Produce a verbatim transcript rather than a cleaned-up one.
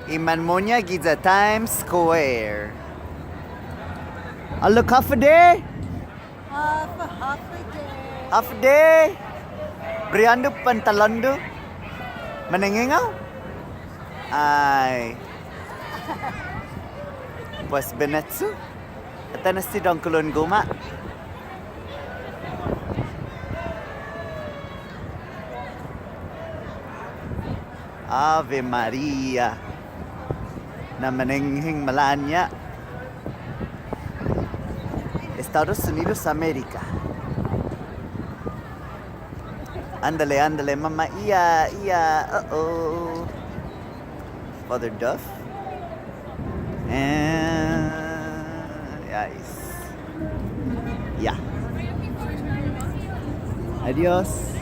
I manmo'ña giya Times Square. Håfa adai? Håfa, håfa adai. Håfa adai. Bri'åndo pantalon-hu? Manengheng hao? Ai. Pues, binechu. Atan na este dångkolon guma'. Ave Maria. Na manengheng malaña'. Estados Unidos America. Ándale, ándale, mama. Ia, ia. Uh-oh. Father Duff. And, yes. Ya. Adios.